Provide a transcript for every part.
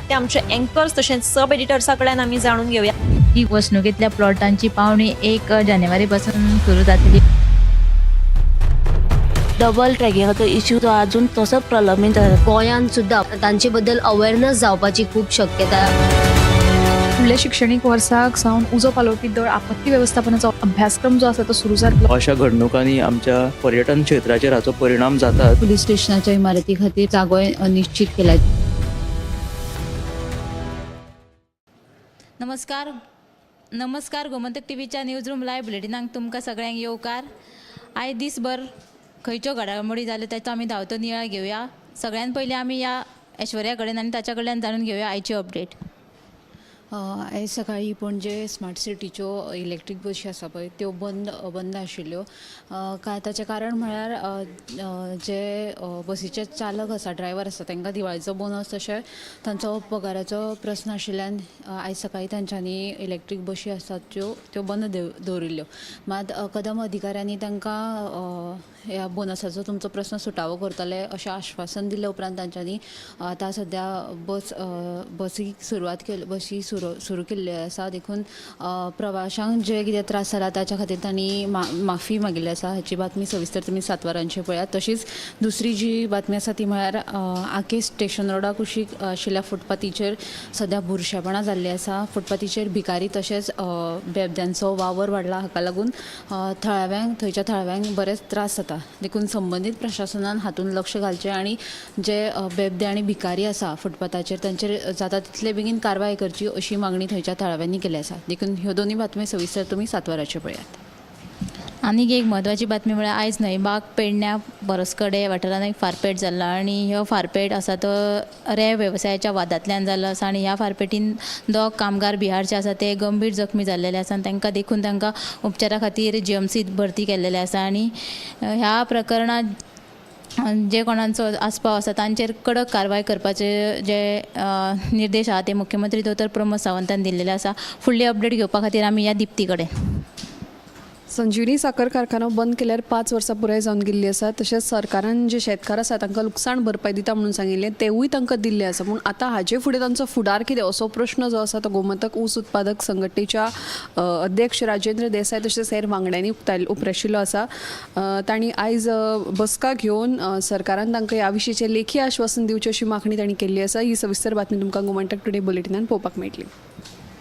ते आमचे अँकर्स तशेंच सब एडिटर्सा कडल्यान आमी जाणून घेवया. ही वसणुकेंतल्या प्लॉटांची पावणी 1 जानेवारी पासून सुरू जातली. डबल ट्रॅकिंगाचो इश्यू जो अजून तसोच प्रलंबीत आसा. गोंयांत सुद्दां तांचे बद्दल अवेरनस जावपाची खूब शक्यता. फुडल्या शिक्षणीक वर्साक सावन उजो पालोवपी दळ आपत्ती वेवस्थापनाचो अभ्यासक्रम जो आसा तो सुरू जातलो. अशा घडणुकांनी आमच्या पर्यटन क्षेत्राचेर हाचो परिणाम जाता. पुलीस स्टेशनाच्या इमारती खातीर जागोय निश्चित केला. नमस्कार, नमस्कार. गोमंतक टीव्हीच्या न्यूज रूम लायव्ह बुलेटिनाक तुमकां सगळ्यांक येवकार. आयज दीसभर खंयच्यो घडामोडी जाल्यो ताचो आमी धांवतो नियाळ घेवया. सगळ्यान पयलीं आमी ह्या ऐश्वर्या कडेन आनी ताच्या कडल्यान जाणून घेवया आयची अपडेट. आयज सकाळी पणजे स्मार्ट सिटीच्यो इलेक्ट्रीक बशी आसा पळय, त्यो बंद बंद आशिल्ल्यो. काय ताचें कारण म्हळ्यार जे बसीचे चालक आसा, ड्रायवर आसा, तांकां दिवाळीचो बोनस तशें तांचो पगाराचो प्रस्न आशिल्ल्यान आयज सकाळी तांच्यांनी इलेक्ट्रीक बशी आसात त्यो त्यो बंद दवरिल्ल्यो. मात कदम अधिकाऱ्यांनी तांकां ह्या बोनसाचो तुमचो प्रस्न सुटावो करतले अशें आश्वासन दिले उपरांत तांच्यांनी आतां सद्या बसीक सुरवात केली, बशी सुरू सुरू केल्ल्यो आसा. देखून प्रवाशांक जे कितें त्रास जाला ताच्या खातीर तांणी माफी मागिल्ली आसा. हाची बातमी सविस्तर तुमी 7 वरांचेर पळयात. तशीच दुसरी जी बातमी आसा ती म्हळ्यार आके स्टेशन रोडा कुशीक आशिल्ल्या फुटपाथीचेर सद्या बुरशेपणां जाल्लीं आसा. फुटपाथीचेर भिकारी तशेंच बेबद्यांचो वावर वाडला. हाका लागून थळाव्यांक, थंयच्या थळाव्यांक बरेच त्रास जाता. देखून संबंदीत प्रशासनान हातूंत लक्ष घालचें आनी जे बेबदे आनी भिकारी आसा फुटपाथाचेर तांचेर जाता तितले बेगीन कारवाय करची अशी मागणी थंयच्या थळाव्यांनी केली आसा. देखून ह्यो दोनूय बातम्यो सविस्तर तुमी 7 वरांचेर पळयात. आनीक एक म्हत्वाची बातमी म्हळ्यार आयज न्हंयबाग पेडण्या बरसकडे वाठारांत एक फारपेट जाल्लो आनी ह्यो फारपेट आसा तो रेंव वेवसायाच्या वादांतल्यान जाल्लो आसा आनी ह्या फारपेटीन दोग कामगार बिहारचे आसा ते गंभीर जखमी जाल्लेले आसा आनी तांकां देखून तांकां उपचारा खातीर जीएमसीत भरती केल्लेले आसा. आनी ह्या प्रकरणांत जे कोणाचो आस्पाव आसा तांचेर कडक कारवाय करपाचे जे निर्देश आहा ते मुख्यमंत्री दोतोर प्रमोद सावंतान दिल्लेले आसा. फुडली अपडेट घेवपा खातीर आमी ह्या दिप्ती कडेन. संजीवनी साखर कारखानो बंद केल्यार 5 वर्सां पुराय जावन गेल्ली आसा. तशेंच सरकारान जे शेतकार आसा तांकां लुकसाण भरपाय दिता म्हणून सांगिल्लें, तेवूय तांकां दिल्लें आसा. पूण आतां हाजे फुडें तांचो फुडार कितें असो प्रश्न जो आसा तो गोमंतक ऊस उत्पादक संघटनेच्या अध्यक्ष राजेंद्र देसाय तशेंच हेर वांगड्यांनी उप्राशिल्लो आसा. तांणी आयज बसका घेवन सरकारान तांकां ह्या विशींचें लेखी आश्वासन दिवचें अशी मागणी तांणी केल्ली आसा. ही सविस्तर बातमी तुमकां गोमंतक टुडे बुलेटिनान पळोवपाक मेळटली.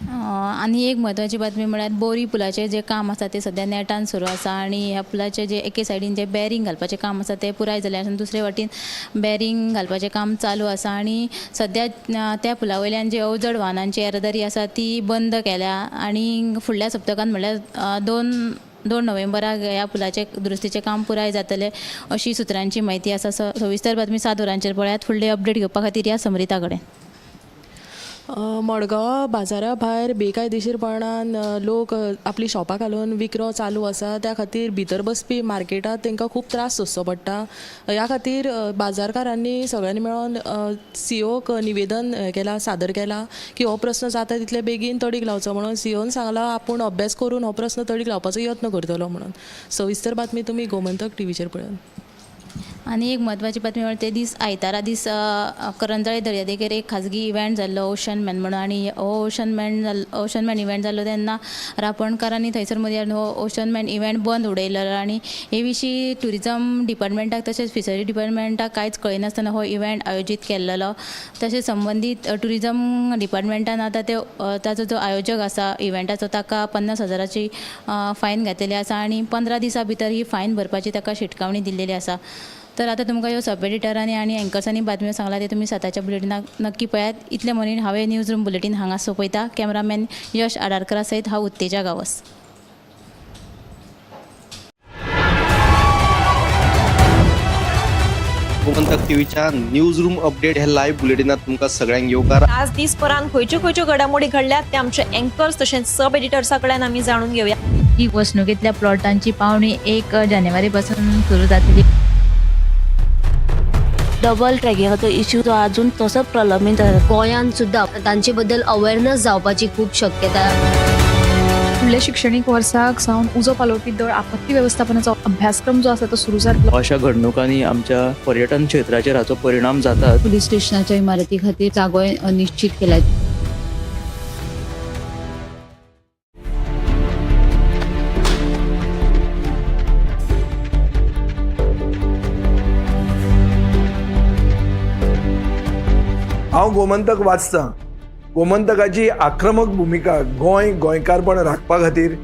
आनी एक म्हत्वाची बातमी म्हळ्यार बोरी पुलाचें जें काम आसा तें सद्या नेटान सुरू आसा आनी ह्या पुलाचें जे एके सायडीन जें बॅरींग घालपाचें काम आसा तें पुराय जालें आसा आनी दुसरे वाटेन बॅरींग घालपाचें काम चालू आसा. आनी सद्या त्या पुला वयल्यान जी अवजड वाहनांची येरादारी आसा ती बंद केल्या आनी फुडल्या सप्तकान म्हणल्यार 2 2 नोव्हेंबराक ह्या पुलाचें दुरुस्तीचें काम पुराय जातलें अशी सुत्रांची म्हायती आसा. सविस्तर बातमी 7 वरांचेर पळयात. फुडली अपडेट घेवपा खातीर ह्या समरिता कडेन. मडगांव बाजारा भायर बेकायदेशीरपणान लोक आपली शॉपां घालून विक्रो चालू आसा. त्या खातीर भितर बसपी मार्केटात तांकां खूब त्रास सोंसचो पडटा. ह्या खातीर बाजारकारांनी सगळ्यांनी मेळोन सीओक निवेदन केलां, सादर केलां की हो प्रस्न जाता तितले बेगीन तडीक लावचो म्हणून. सीओन सांगलां, आपूण अभ्यास करून हो प्रस्न तडीक लावपाचो यत्न करतलो म्हणून. सविस्तर बातमी तुमी गोमंतक टिवीचेर पळयात. आनी एक म्हत्वाची बातमी म्हळ्यार ते दीस आयतारा दीस करंजाळे दर्यादेगेर एक खाजगी इव्हेंट जाल्लो ओशन मॅन म्हणून. आनी हो ओशन मॅन इव्हेंट जाल्लो तेन्ना रापणकारांनी थंयसर मदीं हाडून हो ओशन मॅन इव्हेंट बंद उडयलो आनी हे विशीं ट्युरिजम डिपार्टमेंटाक तशेंच फिशरी डिपार्टमेंटाक कांयच कळयनासतना हो इव्हेंट आयोजीत केल्लो. तशेंच संबंदीत ट्युरिजम डिपार्टमेंटान आतां ते ताचो जो आयोजक आसा इव्हेंटाचो ताका 50,000ची फायन घातलेली आसा आनी 15 दिसां भितर ही फायन भरपाची ताका शिटकावणी दिल्लेली आसा. तर आतां तुमकां ह्यो सब एडिटरांनी आनी एंकर्सांनी बातम्यो सांगला ते तुमी 7च्या बुलेटिनाक नक्की पळयात. इतलें म्हणून हांवें न्यूज रूम बुलेटीन हांगा सोंपयता. कॅमेरामॅन यश आडारकरा सयत हांव उत्तेजा गांवस. गोमंतक टीव्हीच्या न्यूज रूम अपडेट ह्या लायव्ह बुलेटिनात तुमकां सगळ्यांक येवकार. आज दीसभरान खंयच्यो खंयच्यो घडामोडी घडल्यात ते आमचे अँकर्स तशेंच सब एडिटर्सा कडल्यान आमी जाणून घेवया. ही वसणुकेंतल्या प्लॉटांची पावणी 1 जानेवारी पासून सुरू जातली. डबल ट्रॅकिंगाचो इश्यू जो अजून तसोच प्रलंबीत आसा. गोंयांत सुद्दां तांचे बद्दल अवेरनस जावपाची खूब शक्यता. फुडल्या फुडल्या शिक्षणीक वर्साक सावन उजो पालोवपी दळ आपत्ती वेवस्थापनाचो अभ्यासक्रम जो आसा तो सुरू जातलो. अशा घडणुकांनी आमच्या पर्यटन क्षेत्राचेर हाचो परिणाम जाता. पुलीस स्टेशनाच्या इमारती खातीर जागोय निश्चित केला. हांव गोमंतक वाचतां. गोमंतकाची आक्रमक भुमिका गोंय गोंयकारपण राखपा खातीर